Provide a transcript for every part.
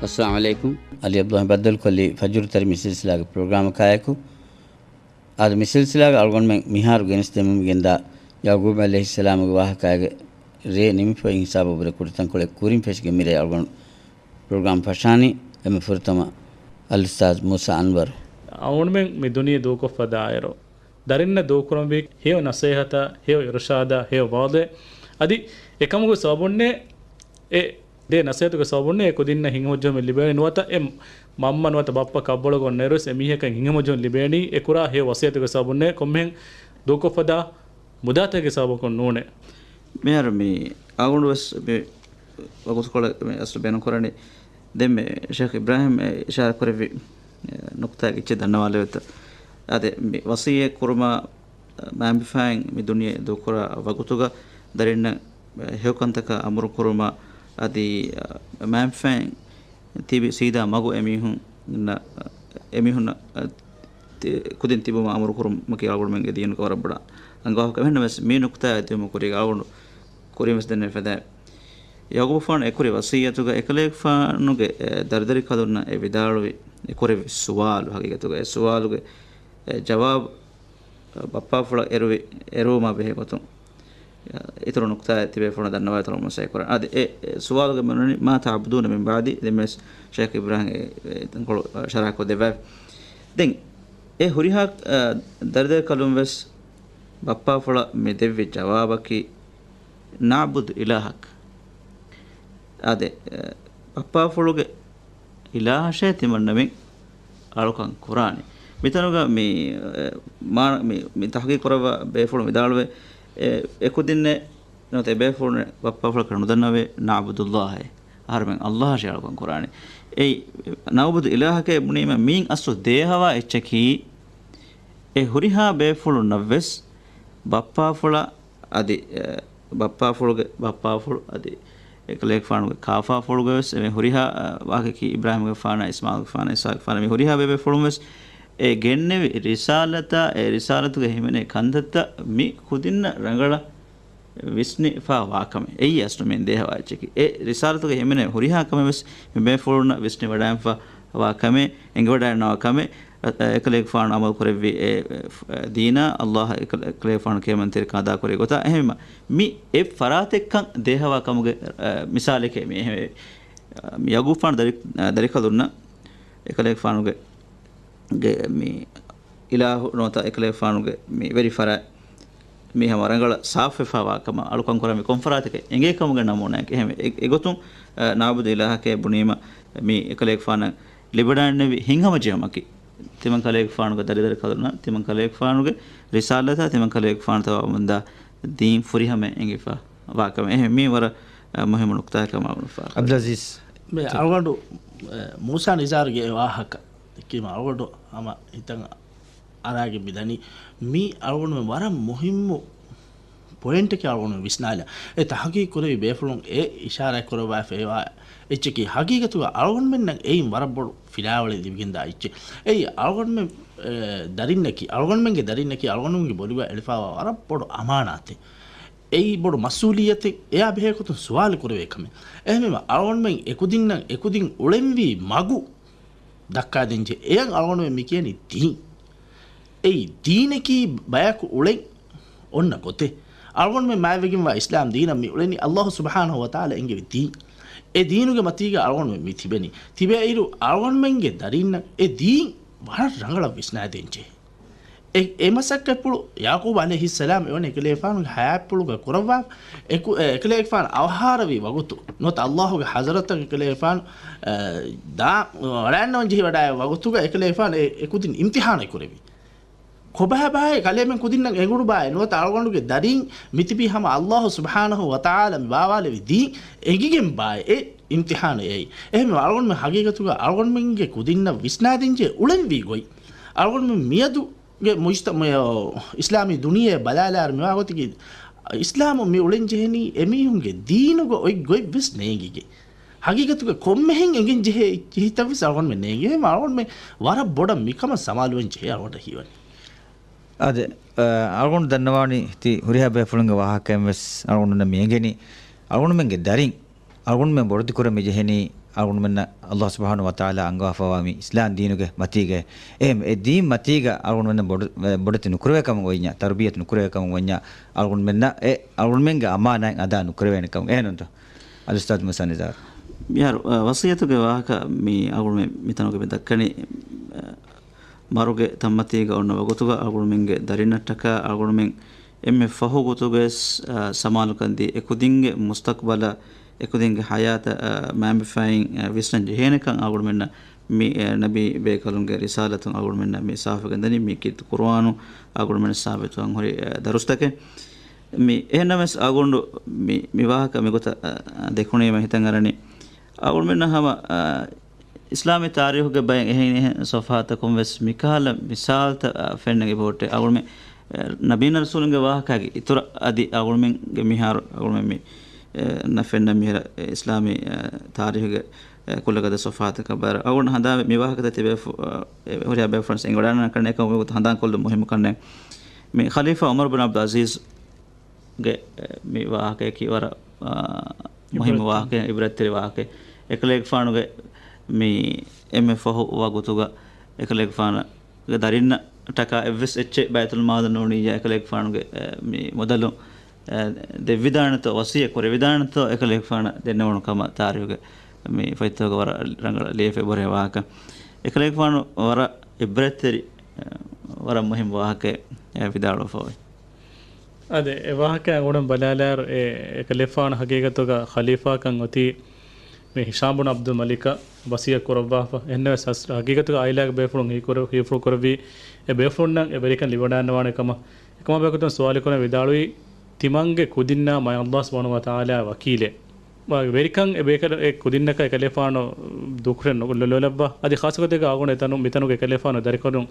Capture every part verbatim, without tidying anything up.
އައްސަލާމު ޢަލައިކުމް. ޢަލީ ޢަބްދުއްލާހި ބައްދަލުކޮށްލީ ފަޖުރު ތަރި މި ސިލްސިލާގެ ޕްރޮގްރާމަކާއެކު. އާދެ، މި ސިލްސިލާގެ އަޅުގަނޑުމެން މިހާރު ގެނެސްދެމުން ގެންދާ ޔަޢުޤޫބް ޢަލައިހިއްސަލާމުގެ ވާހަކައިގެ ރޭ ނިމިފައި ހިސާބަށްވުރެ ކުޑަތަންކޮޅެއް ކުރިން ފެށިގެން މިރޭ އަޅުގަނޑު ޕްރޮގްރާމް ފަށާނީ. އެންމެ ފުރަތަމަ އަލްއުސްތާޛް މޫސާ އަންވަރު. އަޅުގަނޑުމެން މި ދުނިޔެ ދޫކޮށްފަ ދާއިރު، ދަރިންނަށް ދޫކުރަންވީ ހެޔޮ ނަސޭހަތާ، ހެޔޮ އިރުޝާދާ، ހެޔޮ ވާޟޭ. އަދި އެކަމުގެ ސަބަބުންނޭ، އެ ދޭ ނަސޭހަތުގެ ސަބަބުންނޭ އެ ކުދިންނަށް ހިތްހަމަޖެހުމެއް ލިބޭނީ. ނުވަތަ އެ މަންމަ ނުވަތަ ބައްޕަ ކަށްބޮޅަކަށް އޮންނައިރުވެސް އެ މީހަކަށް ހިތްހަމަޖެހުމެއް ލިބޭނީ އެ ކުރާ ހެޔޮ ވަސިއްޔަތުގެ ސަބަބުންނޭ. ކޮންމެހެން ދޫކޮށްފަ ދާ މުދާތަކެއްގެ ސަބަބަކުން ނޫނޭ. މިހާރު މި އަޅުގަނޑު ވެސް މި ވަގުތުކޮޅެއް މި އަސްލު ބޭނުންކުރަނީ. ދެން މި ޝޭޚް އިބްރާހިމް އެ އިޝާރާތްކުރެއްވި، އެ، ނުކުތާއެއް އެއްޗެއް ދަންނަވާލެވޭތަ؟ އާދެ، މި ވަޞިއްޔަތް ކުރުމާ، އަ، މައިންބަފައިން މި ދުނިޔެ ދޫކުރާ ވަގުތުގަ ދަރިންނަށް، އަ، ހެޔޮކަންތަކަށް އަމުރު ކުރުމާ އަދި، އަ، މައިންބަފައިން ތިބި ސީދާ މަގު އެމީހުންނަށް، އެމީހުންނަށް، އަ، ތި-، ކުދިން ތިބުމަށް އަމުރު ކުރުމަކީ އަޅުގަނޑުމެންގެ ދީނުގެ ވަރަށް ބޮޑަށް އަންގާ ވާހަކަ. އެހެންނަމަވެސް، މި ނުކުތާއާ ދިޔުމަށް ކުރީގަ އަޅުގަނޑު ކުރިން ވެސް ދެންނެވި ފަދައިން، ޔަޢުޤޫބުފާނު އެކުރި ވަޞިއްޔަތުގަ އެކަލޭގެފާނުގެ، އެ، ދަރިދަރިކަލުންނަށް އެ ވިދާޅުވި އެ ކުރެއްވި ސުވާލު، ހަގީގަތުގަ އެ ސުވާލުގެ، އެ، ޖަވާބު ބައްޕާފުޅަށް އެރުވި، އެރުވުމާ ބެހޭ ގޮތުން، އިތުރު ނުކުތާއެއް ތިބޭފުޅުންނަށް ދަންނަވާދޭތޯ މަސައްކަތް ކުރަން. އަދި އެ، އެ ސުވާލުގެ މަން ވަނީ، "ما تعبدون من بعدي؟" ދެން ވެސް ޝޭޚް އިބްރާހިމް އެ، އެ ތަންކޮޅު ޝަރަޙަކޮށް ދެއްވާފި. ދެން އެ ހުރިހާ، އަ، ދަރިދަރިކަލުން ވެސް ބައްޕާފުޅަށް މި ދެއްވި ޖަވާބަކީ، "نعبد إلهك." އާދެ، އެ، ބައްޕާފުޅުގެ އިލާހަށޭ ތިމަންނަމެން އަޅުކަން ކުރާނީ. މިތަނުގަ މި، އެ، މާ-، މި، މި ތަޙްޤީޤު ކުރައްވާ ބޭފުޅުން ވިދާޅުވޭ، އެ، އެކުދިންނެއް ނުވަތަ އެބޭފުޅުންނެއް ބައްޕާފުޅަކަށް ނުދަންނަވޭ، نعبد الله، އަހަރުމެން އައްލާހަށޭ އަޅުކަން ކުރާނީ. އެއީ، نعبد إلهك ބުނީމަ މީން އަސްލު ދޭހަވާ އެއްޗަކީ، އެ ހުރިހާ ބޭފުޅުންނަށްވެސް ބައްޕާފުޅަށް އަދި، އެ، ބައްޕާފުޅުގެ ބައްޕާފުޅު އަދި އެކަލޭގެފާނުގެ ކާފާފުޅުގަ ވެސް އެ ހުރިހާ، އަ، ވާހަކަކީ އިބްރާހިމްގެފާނާ، އިސްމާޢީލްގެފާނާ، އިސްޙާޤްގެފާނާ، މި ހުރިހާ ބޭބޭފުޅުން ވެސް އެ ގެންނެވި ރިސާލަތާ، އެ ރިސާލަތުގަ ހިމެނޭ ކަންތައްތައް މި ކުދިންނަށް ރަނގަޅަށް ވިސްނިފާ ވާކަމެއް. އެއީ އަސްލު މި ދޭހަވާ އެއްޗަކީ. އެ ރިސާލަތުގަ ހިމެނޭ ހުރިހާ ކަމެއް ވެސް މި ބޭފުޅުންނަށް ވިސްނިވަޑައިންފާ ވާ ކަމެއް، އެނގިވަޑައިންނަވާ ކަމެއް، އެކަލޭގެފާނު އަމަލު ކުރެއްވި އެ، އެ، ދީނާ، އައްލާހަށް އެކަލޭގެފާނު ކިޔަމަންތެރިކަން އަދާކުރި ގޮތާ. އެހެންވީމަ، މި އެއް ފަރާތެއްކަން ދޭހަވާ ކަމުގެ، އެ، މިސާލެކޭ މި އެހެންވެ. މި ޔަޢުޤޫބުފާނު ދަރި-، އެ، ދަރިކަލުންނަށް އެކަލޭގެފާނުގެ، ގެ މި އިލާހު ނުވަތަ އެކަލޭގެފާނުގެ މި ވެރި ފަރާތް މީ ހަމަ ރަނގަޅަށް ސާފުވެފާވާ ކަމަށް އަޅުކަން ކުރާ މި ކޮންފަރާތެކޭ އެނގޭ ކަމުގެ ނަމޫނާއެކޭ. އެހެންވެ، އެ، އެގޮތުން، އަ، ނަޢުބުދު އިލާހަކޭ ބުނީމަ މީ އެކަލޭގެފާނަށް ލިބިވަޑައިގެންނެވި ހިތްހަމަޖެހުމަކީ، ތިމަން ކަލޭގެފާނުގެ ދަރިދަރިކަލުންނަށް، ތިމަން ކަލޭގެފާނުގެ ރިސާލަތާ، ތިމަން ކަލޭގެފާނު ތަވާ އުމުންދާ ދީން ފުރިހަމައަށް އެނގިފާ ވާ ކަމެއް. އެހެން މީ ވަރަށް، އަ، މުހިއްމު ނުކުތާއެއް ކަމަށް އަޅުގަނޑު ފާހަގަ. އަބްދުލް އަޒީޒް. މި އަޅުގަނޑު، އަ، މޫސާ ނިޒާރުގެ އެ ވާހަކަ ދެއްކީމަ އަޅުގަނޑު ހަމަ ހިތަށް އަރާގެން މިދަނީ. މީ އަޅުގަނޑުމެން ވަރަށް މުހިއްމު ޕޮއިންޓަކީ އަޅުގަނޑުމެން ވިސްނާލަން. އެ ތަޙްޤީޤު ކުރެވި ބޭފުޅުން އެ އިޝާރާތް ކުރައްވާފައިވާ އެއްޗަކީ، ހަގީގަތުގަ އަޅުގަނޑުމެންނަށް އެއިން ވަރަށް ބޮޑު ފިލާވަޅެއް ލިބިގެންދާ އެއްޗެއް. އެއީ އަޅުގަނޑުމެން، އެ، ދަރިންނަކީ، އަޅުގަނޑުމެންގެ ދަރިންނަކީ އަޅުގަނޑުމެންގެ ބޮޑުގަ އެޅިފައިވާ ވަރަށް ބޮޑު އަމާނާތެއް. އެއީ ބޮޑު މަސްއޫލިއްޔަތެއް. އެއާ ބެހޭ ގޮތުން ސުވާލު ކުރެވޭ ކަމެއް. އެހެންވީމަ އަޅުގަނޑުމެން އެކުދިންނަށް އެކުދިން އުޅެންވީ މަގު ދައްކާދޭންޖެހޭ. އެޔަށް އަޅުގަނޑުމެން މި ކިޔަނީ ދީން. އެއީ ދީނަކީ ބަޔަކު އުޅެން އޮންނަ ގޮތެއް. އަޅުގަނޑުމެން މާތްވެގެންވާ އިސްލާމް ދީނަށް މި އުޅެނީ އައްލާހު ސުބްޙާނަހު ވަތަޢާލާ އެންގެވި ދީން. އެ ދީނުގެ މަތީގަ އަޅުގަނޑުމެން މި ތިބެނީ. ތިބޭއިރު އަޅުގަނޑުމެންގެ ދަރިންނަށް އެ ދީން ވަރަށް ރަނގަޅަށް ވިސްނާދޭންޖެހޭ. އެ، އެ މަސައްކަތްޕުޅު ޔަޢުޤޫބް ޢަލައިހިއްސަލާމް އެވަނަ އެކަލޭގެފާނުގެ ޙަޔާތްޕުޅުގަ ކުރައްވާ، އެކު-، އެ، އެކަލޭގެފާނު އަވަހާރަވި ވަގުތު، ނުވަތަ އައްލާހުގެ ޙަޟްރަތަށް އެކަލޭގެފާނު، އެ، ދާ، ވަޑައިންނަވަން ޖެހިވަޑައި ވަގުތުގަ އެކަލޭގެފާނު އެ، އެކުދިން އިމްތިޙާނެއް ކުރެއްވި. ކޮބާބާއޭ ކަލޭމެން ކުދިންނަށް އެނގުނުބާއޭ ނުވަތަ އަޅުގަނޑުގެ ދަރީން މިތިބީ ހަމަ އައްލާހު ސުބްޙާނަހު ވަތަޢާލާ މި ބާވާލެވި ދީން އެނގިގެންބާއޭ އެ އިމްތިޙާނު އެއީ. އެހެންވެ އަޅުގަނޑުމެން ހަގީގަތުގަ އަޅުގަނޑުމެންގެ ކުދިންނަށް ވިސްނާދޭންޖެހޭ އުޅެންވީ ގޮތް. އަޅުގަނޑުމެން މިއަދު ގެ މުޖްތަ-، މު-، އިސްލާމީ ދުނިޔެ ބަލާލާއިރު މިވާގޮތަކީ، އިސްލާމު މި އުޅެން ޖެހެނީ އެމީހުންގެ ދީނުގަ އޮތް ގޮތް ވެސް ނޭނގިގެން. ހަގީގަތުގަ ކޮންމެހެން އެނގެން ޖެހޭ އެއްޗިހިތައް ވެސް އަޅުގަނޑުމެން ނޭނގެ. އެހެންވެ އަޅުގަނޑުމެން ވަރަށް ބޮޑަށް މިކަމަށް ސަމާލުވަން ޖެހޭ އަޅުގަނޑަށް ހީވަނީ. އާދެ، އަ، އަޅުގަނޑު ދަންނަވާނީ ތި ހުރިހާ ބޭފުޅުންގެ ވާހަކައިން ވެސް އަޅުގަނޑުންނަށް މި އެނގެނީ. އަޅުގަނޑުމެންގެ ދަރިން އަޅުގަނޑުމެން ބޮޑެތި ކުރަން މި ޖެހެނީ، އާ، އަޅުގަނޑުމެންނަށް ﷲ ސުބްޙާނަހޫ ވަތަޢާލާ އަންގަވާފައިވާ މި އިސްލާމް ދީނުގެ މަތީގައި، އެހެން އެ ދީން މަތީގަ އަޅުގަނޑުމެންނަށް ބޮޑު-، ބޮޑެތި ނުކުރެވޭ ކަމަށް އޮތް ވިއްޔާ، ތަރުބިޔަތު ނުކުރެވޭ ކަމަށް އޮތް ވިއްޔާ، އަޅުގަނޑުމެންނަށް އެ އަޅުގަނޑުމެންގެ އަމާނާތް އަދާ ނުކުރެވޭނެ ކަމަށް. އެހެންނޫންތޯ؟ އަލްއުސްތާޛު މޫސާ ނިޒާރު. މިހާރު، އަ، ވަޞިއްޔަތުގެ ވާހަކަ މި އަޅުގަނޑުމެން މިތަނުގައި މި ދައްކަނީ، އަ، މަރުގެ ތަންމަތީގަ އޮންނަ ވަގުތުގަ އަޅުގަނޑުމެންގެ ދަރިންނަށްޓަކާ އަޅުގަނޑުމެން އެންމެ ފަހު ގޮތުގައި، އަ، ސަމާލުކަން ދީ އެކުދިންގެ މުސްތަޤްބަލަށް، އެކުދިންގެ ޙަޔާތަށް، އަ، މައިންބަފައިން، އަ، ވިސްނަން ޖެހޭނެކަން އަޅުގަނޑުމެންނަށް މި، އަ، ނަބީ ބޭކަލުންގެ ރިސާލަތުން އަޅުގަނޑުމެންނަށް މި ސާފުކޮށް ދެނީ މި ކީރިތި ޤުރުއާނު އަޅުގަނޑުމެންނަށް ސާބިތުވާން ހުރި، އަ، ދަރުސްތަކެއް. މި އެހެންނަމަވެސް އަޅުގަނޑު މި، މި ވާހަކަ މިގޮތަށް، އަ، އަ، ދެކުނީމަ ހިތަށް އަރަނީ އަޅުގަނޑުމެންނަށް ހަމަ، އަ، އިސްލާމީ ތާރީޚުގެ ބައެއް އެހެން އެހެން ޞަފްޙާތަކުން ވެސް މިކަހަލަ މިސާލުތައް، އަ، ފެންނަން އެބަހުއްޓޭ. އަޅުގަނޑުމެން، އެ، ނަބީން ރަސޫލުންގެ ވާހަކާގެ އިތުރަށް އަދި އަޅުގަނޑުމެންގެ މިހާރު އަޅުގަނޑުމެން މި، އެ، ނަށް ފެންނަ މިހިރަ، އެ، އިސްލާމީ، އެ، ތާރީޚުގެ، އެ، ކުލަގަދަ ޞަފްޙާތަކަށް ބައި އަޅުގަނޑު ހަނދާން މި ވާހަކަތައް ތިބޭފު-، އެ، ހުރިހާ ބޭފުޅުން އެނގިވަޑައިގަންނަ ކަންނޭ އެކަމަކު ހަނދާންކޮށްލުން މުހިއްމު ކަންނޭ. މި ޚަލީފާ ޢުމަރު ބިން ޢަބްދުލް ޢަޒީޒް ގެ، އެ، މި ވާހަކަޔަކީ ވަރަށް، އާ، މުހިއްމު ވާހަކައެއް، ޢިބްރަތްތެރި ވާހަކައެއް. އެކަލޭގެފާނުގެ މި އެންމެ ފަހު ވަގުތުގަ އެކަލޭގެފާނުގެ ދަރިންނަށްޓަކާ އެއްވެސް އެއްޗެއް ބައިތުލްމާލު ނޫނިއްޔާ، އެކަލޭގެފާނުގެ، އެ، މި މުދަލު، އެ، ދެއްވިދާނެތޯ، ވަޞިއްޔަތް ކުރެވިދާނެތޯ، އެކަލޭގެފާނަށް ދެންނެވުނު ކަމަށް ތާރީޚުގެ މި ފޮތްތަކުގަ ވަރަށް ރަނގަޅަށް ލިޔެފަ އެބަހުރި ވާހަކަ. އެކަލޭގެފާނު ވަރަށް ޢިބްރަތްތެރި، އެ، ވަރަށް މުހިއްމު ވާހަކައެއް، އެ، ވިދާޅުވެފަ އޮތް. އާދެ، އެ ވާހަކަ އަޅުގަނޑު ބަލާލާއިރު، އެ، އެކަލޭފާނު ހަގީގަތުގަ ޚަލީފާކަން އޮތީ މި ހިޝާމް ބުން ޢަބްދުލް މަލިކަށް ވަޞިއްޔަތް ކުރައްވާފަ. އެހެންނަމަވެސް ހަސް-، ހަގީގަތުގަ ޢާއިލާގެ ބޭފުޅުން ހީކުރެ-، ހީފުޅުކުރެއްވީ އެ ބޭފުޅުންނަށް އެ ވެރިކަން ލިބިވަޑައިގަންނަވާނެ ކަމަށް. އެކަމާ ބެހޭގޮތުން ސުވާލުކުރަން ވިދާޅުވީ، ތިމަންގެ ކުދިންނާ މާތް ﷲ ސުބްޙާނަހޫ ވަތަޢާލާ ވަކީލެއް. ވެރިކަން އެ ބޭކަލަ-، އެ ކުދިންނަކަށް އެކަލޭފާނު ދޫކުރެއް ނު-، ނުލައްވާ. އަދި ޚާއްޞަގޮތެއްގަ އަޅުގަނޑު އެތަނު-، މިތަނުގެ އެކަލޭފާނު ދަރިކަލުން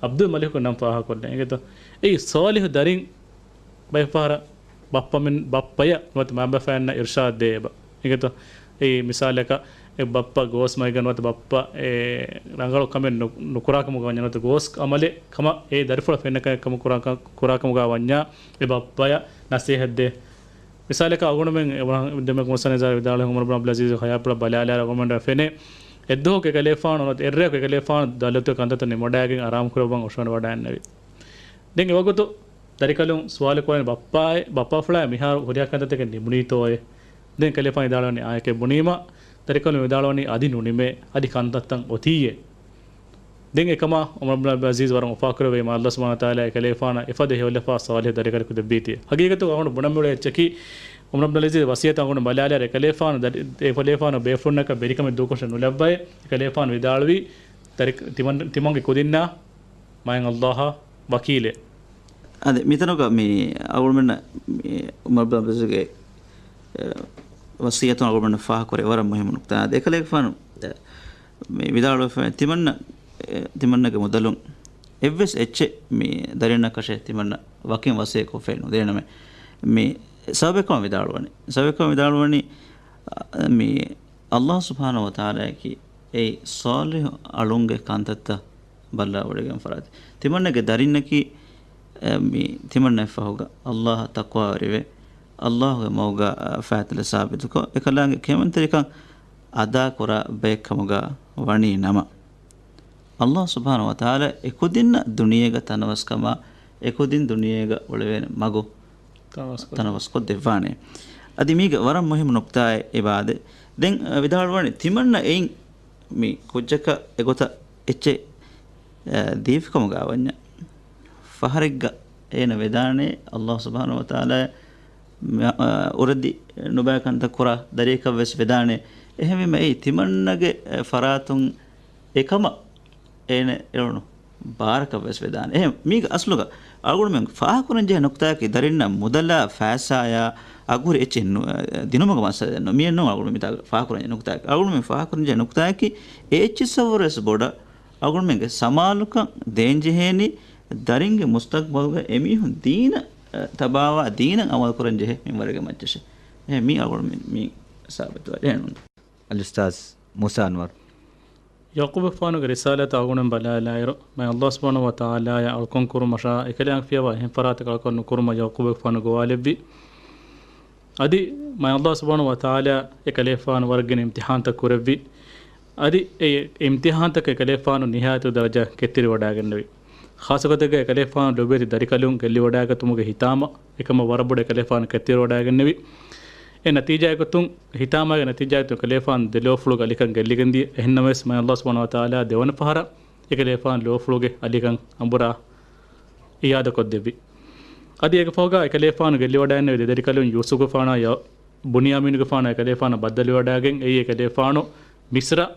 ޢަބްދުލް މަލިކު ނަން ފާހަގަކޮށްލަން އިނގޭތޯ. އެއީ ޞާލިޙު ދަރިން ބައެއްފަހަރަށް ބައްޕަމެން، ބައްޕަޔަށް ނުވަތަ މައިންބަފައިންނަށް އިރްޝާދު ދޭ އެބަ. އިނގޭތޯ؟ އެއީ މިސާލަކަށް އެ ބައްޕަ ގޯސް މައިގަނޑު ނުވަތަ ބައްޕަ އެ ރަނގަޅު ކަމެއް ނު-، ނުކުރާކަމުގަ ވަންޏާ ނުވަތަ ގޯސް ޢަމަލެއް ކަމަށް އެ ދަރިފުޅަށް ފެންނަ ކަމެއް ކަމަށް ކުރާ-، ކަ-، ކުރާކަމުގަ ވަންޏާ އެ ބައްޕަޔަށް ނަސޭހަތް ދޭ. މިސާލަކަށް އަޅުގަނޑުމެން އެ ވަރަށް ދެމެ މޫސާ ނިޒާރު ވިދާޅުވި ޢުމަރު ބިން ޢަބްދުލް ޢަޒީޒް ހަޔާތްޕުޅަށް ބަލާލާއިރު އަޅުގަނޑުމެން ފެނޭ އެއްދުވަހަކު އެކަލޭފާނު ނުވަތަ އެއްރެއަކު އެކަލޭފާނު ދައުލަތުގެ ކަންތައްތައް ނިމިވަޑައިގެން އަރާމުކުރައްވަން އޮށޯނިވަޑައިގެންނެވި. ދެން އެވަގުތު ދަރިކަލުން ސުވާލު ކުރަނީ ބައްޕާއޭ، ބައްޕާފުޅާއޭ މިހާރު ހުރިހާ ކަންތައްތަކެއް ނިމުނީތޯއޭ؟ ދެން ކަލޭފާނު ވިދާޅުވަނީ އާނއެކޭ ބުނީމަ، ދަރިކަލުން ވިދާޅުވަނީ އަދި ނުނިމޭ، އަދި ކަންތައްތައް އޮތީއޭ. ދެން އެކަމާ ޢުމަރު ބިން ޢަބްދުލް ޢަޒީޒް ވަރަށް އުފާކުރެއްވީމަ، ﷲ ސުބްޙާނަހޫ ވަތަޢާލާ އެކަލޭފާނަށް އެފަދަ ހެޔޮލަފާ ޞާލިޙު ދަރިކަލަކު ދެއްވީތީ. ހަގީގަތުގަ އަޅުގަނޑު ބުނަން މިއުޅޭ އެއްޗަކީ، ޢުމަރު ބިން ޢަބްދުލް ޢަޒީޒް ވަޞިއްޔަތު އަޅުގަނޑު ބަލާލާއިރު އެކަލޭފާނު ދަރި-، އެކަލޭފާނު ބޭފުޅުންނަކަށް ވެރިކަމެއް ދޫކޮށެއް ނުލައްވައޭ. އެކަލޭފާނު ވިދާޅުވީ، ދަރި-، ތިމަން-، ތިމަންގެ ކުދިންނާ މާތް ﷲ އާ ވަކީލެއް. އަދި މިތަނުގަ މި އަޅުގަނޑުމެންނަށް މި ޢުމަރު ބިން ޢަބްދުލް ޢަޒީޒްގެ، އެ، ވަޞިއްޔަތުން އަޅުގަނޑުމެންނަށް ފާހަގަކުރެވޭ ވަރަށް މުހިއްމު ނުކުތާ. އަދި އެކަލޭގެފާނު، އެ، މި ވިދާޅުވެފަ ތިމަންނަ، އެ، ތިމަންނަގެ މުދަލުން އެއްވެސް އެއްޗެއް މި ދަރިންނަކަށެއް ތިމަންނަ ވަކިން ވަޞިއްޔަތް ކޮށްފައެއް ނުދޭނަމޭ. މި ސަބަބެއްކަމަށް ވިދާޅުވަނީ، ސަބަބެއްކަމަށް ވިދާޅުވަނީ، އަ، މި ﷲ ސުބްޙާނަހޫ ވަތަޢާލާއަކީ އެއީ ޞާލިޙު އަޅުންގެ ކަންތައްތައް ބައްލަވަޑައިގެން ފަރާތެއް. ތިމަންނަގެ ދަރިންނަކީ، އެ، މި ތިމަންނަ ފަހުގަ ﷲ އަށް ތަޤްވާވެރިވެ، ﷲގެ މަގުގަ، އަ، ފާތިލަ ސާބިތުކޮށް، އެކަލާނގެ ކެމެންތެރިކަން އަދާކުރާ ބައެއްކަމުގަ ވަނީ ނަމަ، ﷲ ސުބްޙާނަހޫ ވަތަޢާލާ އެކުދިންނަށް ދުނިޔޭގަ ތަނަވަސްކަމާ، އެކުދިން ދުނިޔޭގަ އުޅެވޭނެ މަގު ތަނަވަސްކޮށް ތަނަވަސްކޮށް ދެއްވާނެ. އަދި މީގެ ވަރަށް މުހިއްމު ނުކުތާއެއް އިބާދެ. ދެން، އަ، ވިދާޅުވަނީ ތިމަންނަ އެއިން މި ކުއްޖަކަށް އެގޮތަށް އެއްޗެއް، އަ، ދީފިކަމުގަ ވަންޏާ، ފަހަރެއްގަ އޭނަ ވެދާނެ، ﷲ ސުބްޙާނަހޫ ވަތަޢާލާ މަ-، އަ، އުރެދި ނުބައި ކަންތައް ކުރާ ދަރިއަކަށް ވެސް ވެދާނެ. އެހެންވީމަ އެއީ ތިމަންނަގެ، އެ، ފަރާތުން އެކަމަށް އޭނަ އެޅުނު ބާރަކަށް ވެސް ވެދާނެ. އެހެން މީގެ އަސްލުގަ އަޅުގަނޑުމެން ފާހަގަކުރަން ޖެހޭ ނުކުތާއަކީ ދަރިންނަށް މުދަލާ ފައިސާޔާ އަގުހުރި އެއްޗެއް ނު-، ދިނުމުގެ މައްސަލައެއް ނޫން. މިއެއް ނޫން އަޅުގަނޑު މިތާގަ ފާހަގަކުރަން ނުކުތާއަކީ. އަޅުގަނޑުމެން ފާހަގަކުރަން ޖެހޭ ނުކުތާއަކީ އެ އެއްޗިއްސަށްވުރެ ވެސް ބޮޑަށް އަޅުގަނޑުމެންގެ ސަމާލުކަން ދޭން ޖެހޭނީ ދަރިންގެ މުސްތަޤްބަލްގަ އެމީހުން ދީނަށް، އަ، ތަބާވާ ދީނަށް ޢަމަލުކުރަން ޖެހޭ މިންވަރުގެ މައްޗަށޭ. އެހެން މީ އަޅުގަނޑުމެން މީ ސާބިތުވާ ޖެހޭނު. އަލްއުސްތާޛް މޫސާ އަންވަރު. ޔަޢުޤޫބުގެފާނުގެ ރިސާލަތަށް އަޅުގަނޑުމެން ބަލާލާއިރު، މާތް ﷲ ސުބްޙާނަހޫ ވަތަޢާލާއަށް އަޅުކަން ކުރުމަށާ، އެކަލާނގެ ފިޔަވާ އެހެން ފަރާތަކަށް އަޅުކަން ނުކުރުމަށް ޔަޢުޤޫބުގެފާނު ގޮވާލެއްވި. އަދި މާތް ﷲ ސުބްޙާނަހޫ ވަތަޢާލާ އެކަލޭގެފާނު ވަރަށް ގިނަ އިމްތިޙާންތައް ކުރެއްވި. އަދި އެ އިމްތިޙާންތަކަށް އެކަލޭގެފާނު ނިހާޔަތު ދަރަޖަ ކެތްތެރިވަޑައިގެންނެވި. ޚާއްޞަގޮތެއްގަ އެކަލޭގެފާނު ލޯބިވެތި ދަރިކަލުން ގެއްލިވަޑައިގަތުމުގެ ހިތާމަ އެކަމަށް ވަރަށް ބޮޑަށް އެކަލޭގެފާނު ކެތްތެރިވަޑައިގެންނެވި. އެ ނަތީޖާއެއްގޮތުން، ހިތާމާގެ ނަތީޖާއެއްގޮތުން އެކަލޭގެފާނު ދެލޯފުޅުގެ އަލިކަން ގެއްލިގެންދިޔަ. އެހެންނަމަވެސް، މާތް ﷲ ސުބްޙާނަހޫ ވަތަޢާލާ ދެވަނަ ފަހަރަށް އެކަލޭގެފާނު ލޯފުޅުގެ އަލިކަން އަނބުރާ އިޢާދަކޮށްދެއްވި. އަދި އޭގެ ފަހުގަ އެކަލޭގެފާނު ގެއްލިވަޑައިގެންނެވި ދެދަރިކަލުން ޔޫސުފުގެފާނާ ޔަ-، ބުންޔާމީނުގެފާނާ އެކަލޭގެފާނު ބައްދަލުވެވަޑައިގެން އެއީ އެކަލޭގެފާނު މިޞްރަށް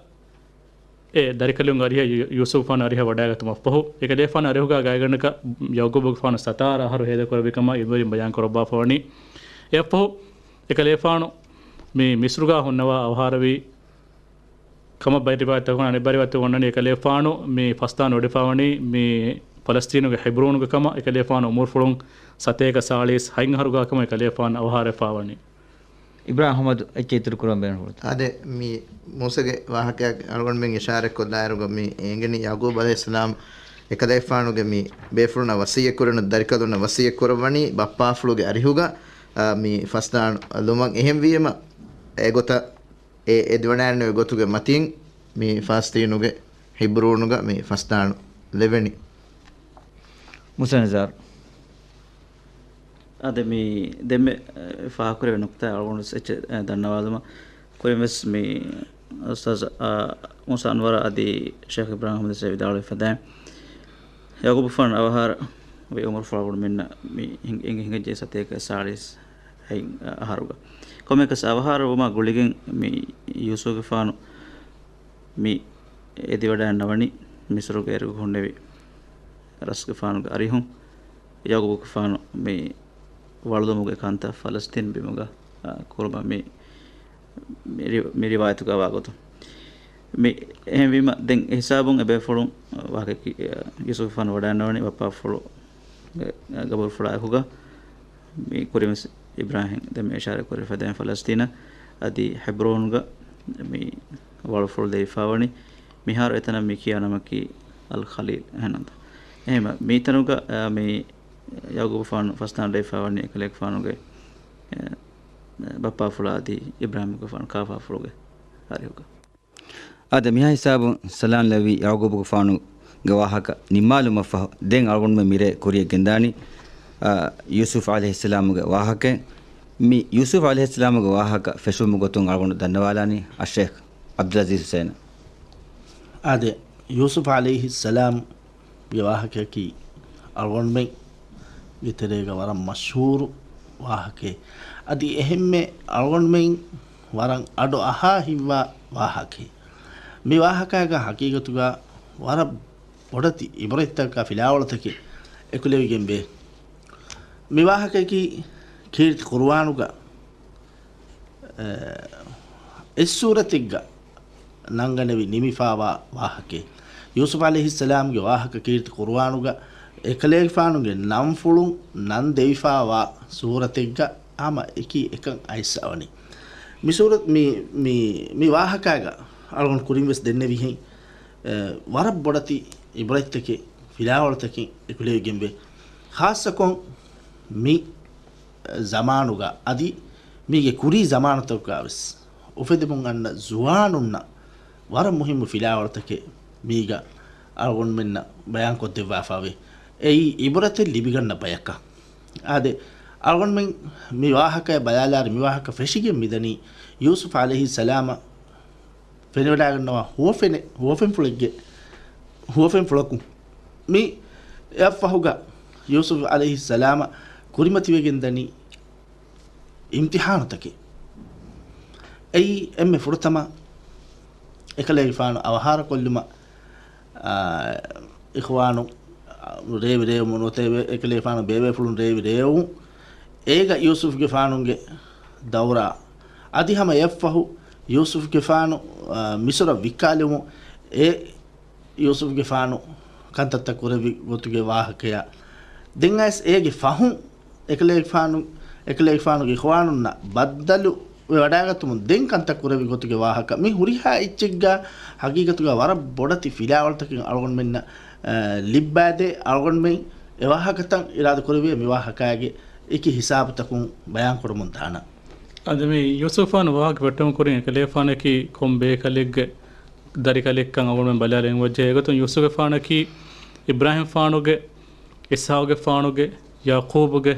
އެ ދަރިކަލުން އަރިހަށް ޔޫ-، ޔޫސުފުގެފާނު އަރިހަށް ވަޑައިގަތުމަށްފަހު، އެކަލޭގެފާނު އަރިހުގަ ގާތްގަނޑަކަށް ޔަޢުޤޫބުގެފާނު ސަތާރަ އަހަރު ހޭދަކުރެއްވި ކަމަށް އިލްމުވެރިން ބަޔާން ކުރައްވާފަވަނީ. އެއަށްފަހު އެކަލޭގެފާނު މި މިޞްރުގަ ހުންނަވާ އަވަހާރަވީ ކަމަށް ބައެއް ރިވާޔަތްތަކުން، އަނެއް ބައި ރިވާޔަތްތަކުން ވަންނަނީ އެކަލޭގެފާނު މި ފަސްދާނު ވެޑިފަވަނީ މި ފަލަސްޠީނުގެ ޙިބްރޫނުގެ ކަމަށް. އެކަލޭގެފާނު އުމުރުފުޅުން ސަތޭކަ ސާޅީސް ހަތް އަހަރުގަ ކަމަށް އެކަލޭގެފާނު އަވަހާރަވެފަވަނީ. އިބްރާހިމް އަޙްމަދު އެއްޗެއް އިތުރު ކުރަން ބޭނުންފުޅުތަ؟ އާދެ، މި މޫސަގެ ވާހަކައަށް އަޅުގަނޑުމެން އިޝާރަތްކޮށްލާއިރުގަ މި އެނގެނީ ޔަޢުޤޫބު ޢަލައިހިއްސަލާމް އެކަލޭގެފާނުގެ މި ބޭފުޅުންނަށް ވަޞިއްޔަތްކުރަން، ދަރިކަލުންނަށް ވަޞިއްޔަތްކުރައްވަނީ ބައްޕާފުޅުގެ އަރިހުގަ، އާ، މި ފަސްދާނު ލުމަށް. އެހެންވީމަ، އެގޮތަށް އެ އެދިވަޑައިގެންނެވި ގޮތުގެ މަތިން މި ފަލަސްޠީނުގެ ޙިބްރޫނުގަ މި ފަސްދާނު ލެވެނީ. މުސަންޒާރު. އާދެ، މި ދެންމެ، އެ، ފާހަގަކުރެވޭ ނުކުތާ އަޅުގަނޑު އެއްޗެއް، އެ، ދަންނަވާލުމަށް ކުރިން ވެސް މި އުސްތާޒް، އާ، މޫސާ އަންވަރާ އަދި ޝޭޚް އިބްރާހިމް އަޙްމަދު ވެސް ވިދާޅުވެފަދައިން، ޔަޢުޤޫބުގެފާނު އަވަހާރަވި އުމުރުފުޅު އަޅުގަނޑުމެންނަށް މި ހިނގ-، އެނގި-، ހިނގައްޖެ ސަތޭކަ ސާޅީސް ހަތް އަހަރުގަ. ކޮންމެއަކަސް އަވަހާރަވުމާ ގުޅިގެން މި ޔޫސުފުގެފާނު މި އެދިވަޑައިގަންނަވަނީ މިޞްރުގެ އިރުގަ ހުންނެވި ރަސްގެފާނުގެ އަރިހުން. ޔަޢުޤޫބުގެފާނު މި ވަޅުލުމުގެ ކަންތައް ފަލަސްޠީން ބިމުގަ، އާ، ކުރުމަށް މި، މި ރި-، މި ރިވާޔަތުގަ ވާ ގޮތުން. މި އެހެންވީމަ، ދެން އެ ހިސާބުން އެބޭފުޅުން ވާހަކަ ކި-، އާ، ޔޫސުފުގެފާނު ވަޑައިގަންނަވަނީ ބައްޕާފުޅު، އާ، ގަބޫރުފުޅާއެކުގަ. މި ކުރިން ވެސް އިބްރާހިމް ދެންމެ އިޝާރަތް ކުރެވިފަދައިން ފަލަސްޠީނަށް އަދި ޙިބްރޫނުގަ މި ވަޅުފުޅު ލެވިފަވަނީ. މިހާރު އެތަނަށް މި ކިޔާ ނަމަކީ އަލް ޚަލީލް އެހެންނަންތަ. އެހެންވީމަ، މިތަނުގަ، އާ، މި ޔަޢުޤޫބުގެފާނު ފަސްދާނު ލެވިފަވަނީ އެކަލޭގެފާނުގެ، އެ، ބައްޕާފުޅާ އަދި އިބްރާހިމްގެފާނު ކާފާފުޅުގެ އަރިހުގަ. އާދެ، މިހާ ހިސާބުން ސަލާން ލެއްވި ޔަޢުޤޫބުގެފާނުގެ ވާހަކަ ނިންމާލުމަށްފަހު، ދެން އަޅުގަނޑުމެން މިރޭ ކުރިޔަށް ގެންދާނީ، އާ، ޔޫސުފް ޢަލައިހިއްސަލާމުގެ ވާހަކައެއް. މި ޔޫސުފް ޢަލައިހިއްސަލާމުގެ ވާހަކަ ފެށުމުގެ ގޮތުން އަޅުގަނޑު ދަންނަވާލާނީ އައްޝޭޚް ޢަބްދުލް ޢަޒީޒް ޙުސައިނަށް. އާދެ، ޔޫސުފް ޢަލައިހިއްސަލާމް ގެ ވާހަކަޔަކީ އަޅުގަނޑުމެންގެ ތެރޭގަ ވަރަށް މަޝްހޫރު ވާހަކައެއް. އަދި އެހެންމެ އަޅުގަނޑުމެން ވަރަށް އަޑު އަހާ ހިތްވާ ވާހަކައެއް. މި ވާހަކައިގަ ޙަޤީޤަތުގަ ވަރަށް ބޮޑެތި ޢިބްރަތްތަކާ ފިލާވަޅުތަކެއް އެކުލެވިގެންވޭ. މި ވާހަކަޔަކީ ކީރިތި ޤުރުއާނުގަ އެއް ސޫރަތެއްގަ ނަންގަނެވި ނިމިފާވާ ވާހަކައެއް. ޔޫސުފް ޢަލައިހިއްސަލާމްގެ ވާހަކަ ކީރިތި ޤުރުއާނުގަ އެކަލޭގެފާނުގެ ނަންފުޅުން ނަން ދެވިފާވާ ސޫރަތެއްގަ ހަމަ އެކީ އެކަން އައިސް އަވަނީ. މި ސޫރަތް، މި، މި، މި ވާހަކައިގަ އަޅުގަނޑު ކުރިން ވެސް ދެންނެވިހެން، އެ، ވަރަށް ބޮޑެތި ޢިބްރަތްތަކެއް، ފިލާވަޅުތަކެއް އެކުލެވިގެންވޭ. ޚާއްޞަކޮށް މި ޒަމާނުގަ އަދި މީގެ ކުރީ ޒަމާނުތަކުގަ ވެސް އުފެދެމުން އަންނަ ޒުވާނުންނަށް ވަރަށް މުހިއްމު ފިލާވަޅުތަކެއް މީގަ އަޅުގަނޑުމެންނަށް ބަޔާންކޮށްދެއްވާފައިވޭ. އެއީ ޢިބްރަތެއް ލިބިގަންނަ ބަޔަކަށް. އާދެ، އަޅުގަނޑުމެން މި ވާހަކައެއް ބަލާލާއިރު މި ވާހަކަ ފެށިގެން މިދަނީ ޔޫސުފް ޢަލައިހިއްސަލާމަށް ފެނިވަޑައިގަންނަވާ ހުވަފެނެއް، ހުވަފެންފުޅެއްގެ، ހުވަފެންފުޅަކުން. މި އެއަށްފަހުގަ ޔޫސުފް ޢަލައިހިއްސަލާމަށް ކުރިމަތިވެގެންދަނީ އިމްތިޙާނުތަކެއް. އެއީ އެންމެ ފުރަތަމަ އެކަލޭގެފާނު އަވަހާރަކޮށްލުމަށް، އާ، އިޚްވާނު، އާ، ރޭވި ރޭވުމުން ނުވަތަ އެކަލޭގެފާނު ބޭބޭފުޅުން ރޭވި ރޭވުން، އޭގަ ޔޫސުފްގެފާނުގެ ދައުރާ އަދި ހަމަ އެއަށްފަހު ޔޫސުފްގެފާނު، އާ، މިޞްރަށް ވިއްކާލެވުމުން އެ ޔޫސުފްގެފާނު ކަންތައްތައް ކުރެއްވި ގޮތުގެ ވާހަކަޔާ، ދެން އައިސް އޭގެ ފަހުން އެކަލޭގެފާނު، އެކަލޭގެފާނުގެ އިޚްވާނުންނަށް ބައްދަލު ވެވަޑައިގަތުމުން ދެން ކަންތައް ކުރެއްވި ގޮތުގެ ވާހަކަ. މި ހުރިހާ އެއްޗެއްގަ ހަގީގަތުގަ ވަރަށް ބޮޑެތި ފިލާވަޅުތަކެއް އަޅުގަނޑުމެންނަށް، އަ، ލިއްބައިދޭ. އަޅުގަނޑުމެން އެ ވާހަކަތައް އިރާދަކުރެއްވިއޭ މި ވާހަކައިގެ އެކި ހިސާބުތަކުން ބަޔާންކުރަމުން ދާނަން. އަދި މި ޔޫސުފާނު ވާހަކަ ފެއްޓުމު ކުރިން އެކަލޭފާނަކީ ކޮން ބޭކަލެއްގެ ދަރިކަލެއްކަން އަޅުގަނޑުމެން ބަލާލަން ވައްޖެ. އެގޮތުން ޔޫސުފާނަކީ އިބްރާހިމްފާނުގެ، އިސްހާގެފާނުގެ، ޔާޤޫބުގެ،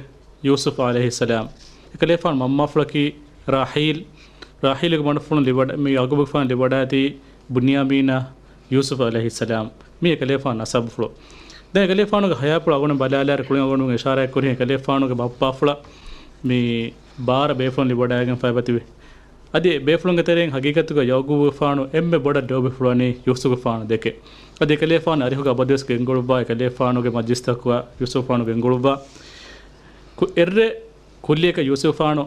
ޔޫސުފް ޢަލައިހިއްސަލާމް. އެކަލޭފާނު މަންމާފުޅަކީ ރާޙީލް. ރާޙީލުގެ މަންމަފުޅުން ލިބިވަޑަ-، މި ޔަޢުޤޫބުގެފާނު ލިބިވަޑައިދީ ބުންޔާމީނާ ޔޫސުފް ޢަލައިހިއްސަލާމް. މީ އެކަލޭފާނު ނަސަބުފުޅު. ދެން އެކަލޭފާނުގެ ހަޔާތްޕުޅު އަޅުގަނޑު ބަލާލާއިރު ކުރިން އަޅުގަނޑު އިޝާރާތް ކުރި އެކަލޭފާނުގެ ބައްޕާފުޅަށް މި ބާރަ ބޭފުޅުން ލިބިވަޑައިގެންފައި އެބަތިބި. އަދި ބޭފުޅުންގެ ތެރެއިން ހަގީގަތުގަ ޔަޢުޤޫބުގެފާނު އެންމެ ބޮޑަށް ލޯބިފުޅުވަނީ ޔޫސުފްގެފާނު ދެކެ. އަދި އެކަލޭފާނު އަރިހުގަ އަބަދުވެސް ގެންގުޅުއްވާ އެކަލޭފާނުގެ މަޖްލިސްތަކުގަ ޔޫސުފްގެފާނު ގެންގުޅުއްވާ. ކު-، އެއްރެ ކުއްލިއަކަށް ޔޫސުފްގެފާނު